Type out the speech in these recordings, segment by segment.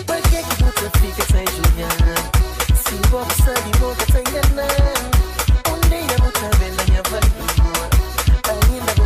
Pakê ki bu ta fika ta julga-m Si bo ka sabe bo ka ta ingana-m Un dia bu ta ben da nha valor Ainda bu.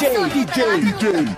DJ, DJ, DJ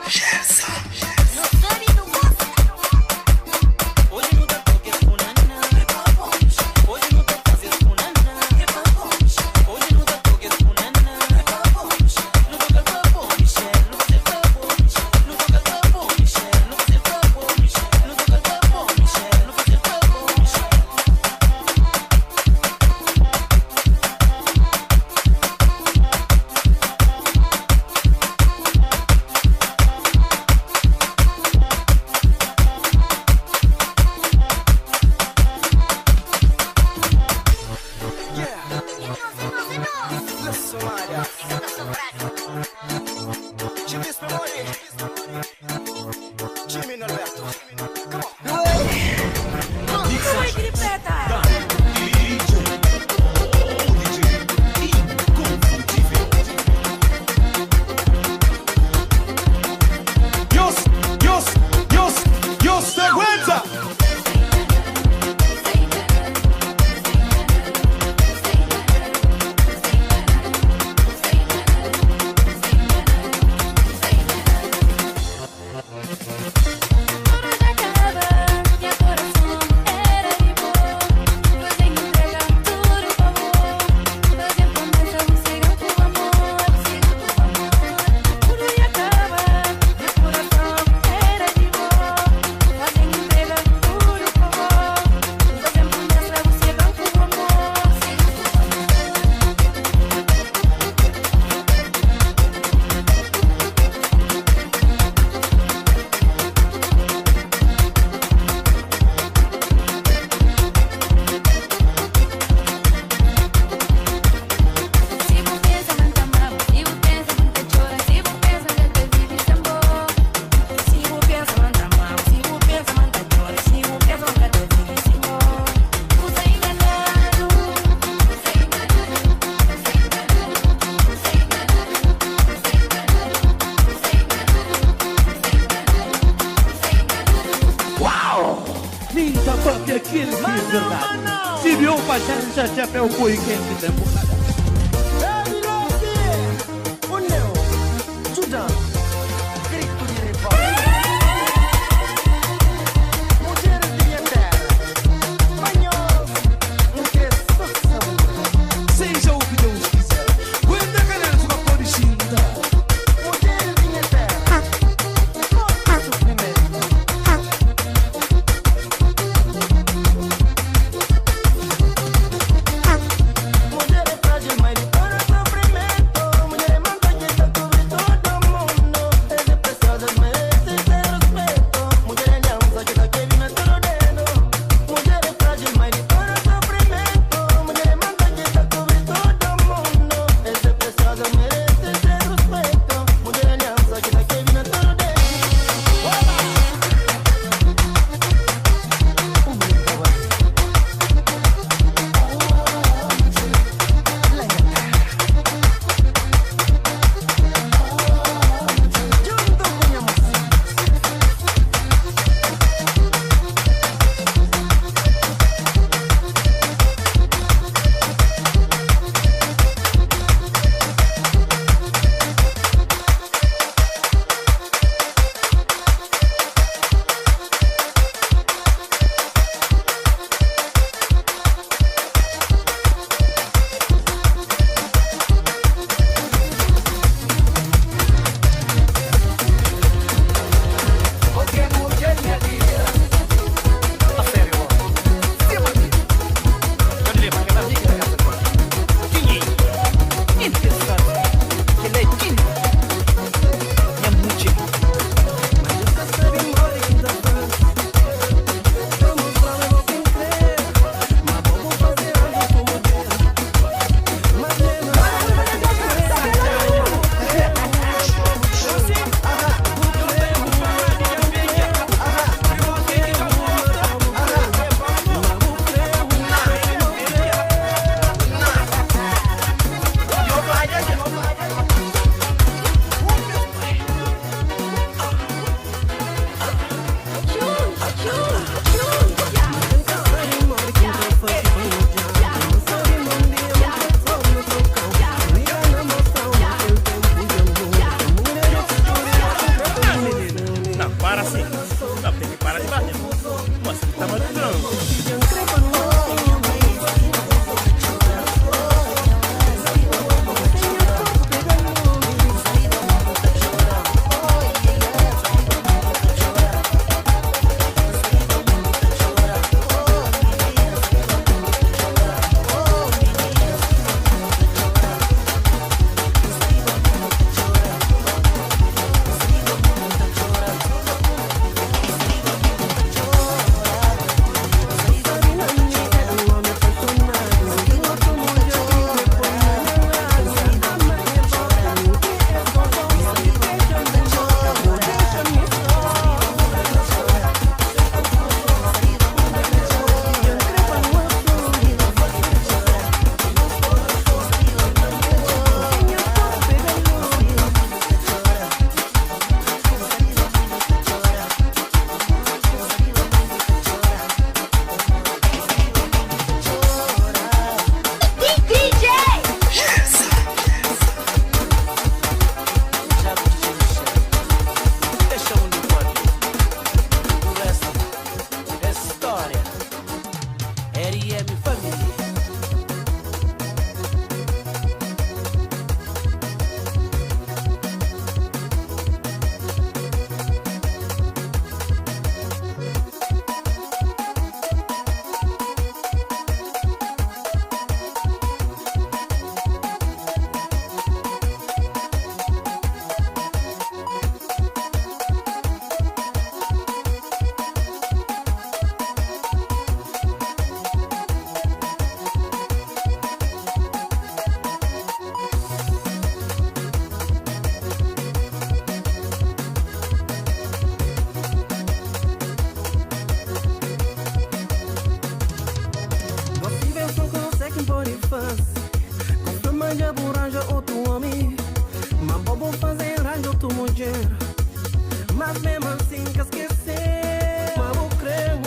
Mas mesmo assim que esquecer. Mas vou crer,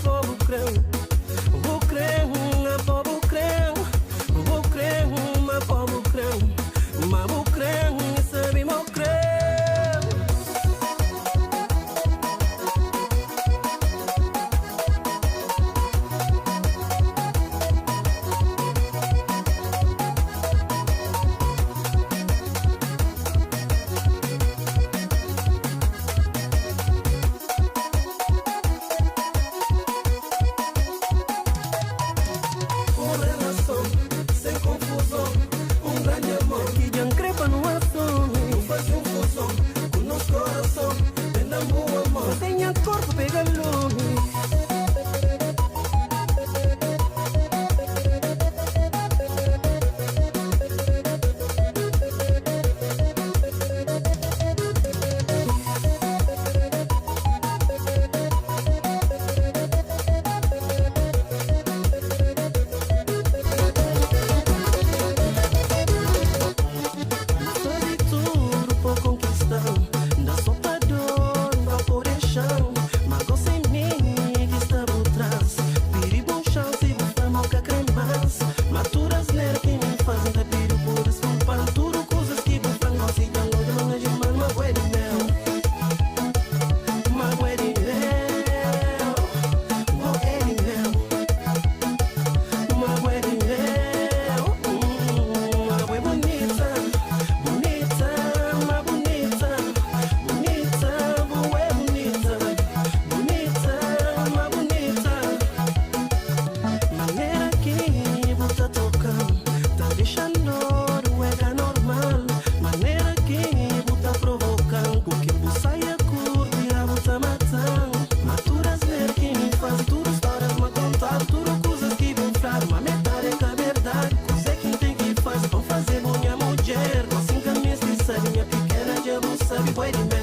vou crer. Vou crer, vou crer. Vou crer, mas vou crer. Mas vou crer, sabe, vou crer. Com relação, sem confusão, um grande amor que já crepa no assunto. Faz um fusão com nosso coração, vem bom amor. Tenha corpo, pega lume. Fazer tudo por conquistar. Dá só pra dor, não por deixar. Mas gosta em mim que está por trás. Pedi bom chance e vou falar que cremas. Maturas nela que me fazem te pedir por desculpa. Tudo coisas que vou falar, gosto de amor, de manga de mano, mas de mel. Mas de mel. Bué de mel. Mas de mel. Mas bonita, bonita, mas bonita, bonita, bué bonita, bonita, mas bonita. Maneira que você toca, tá deixando o é normal. Maneira que você provocando, com que você saia curte, a você matando. Maturas ler que me faz tudo histórias me contar, tudo coisas que vão falar, mas metade é que é verdade. Coisa que tem que fazer, vão fazer minha mulher. Assim que me sabe, minha pequena já não sabe, bué de mel.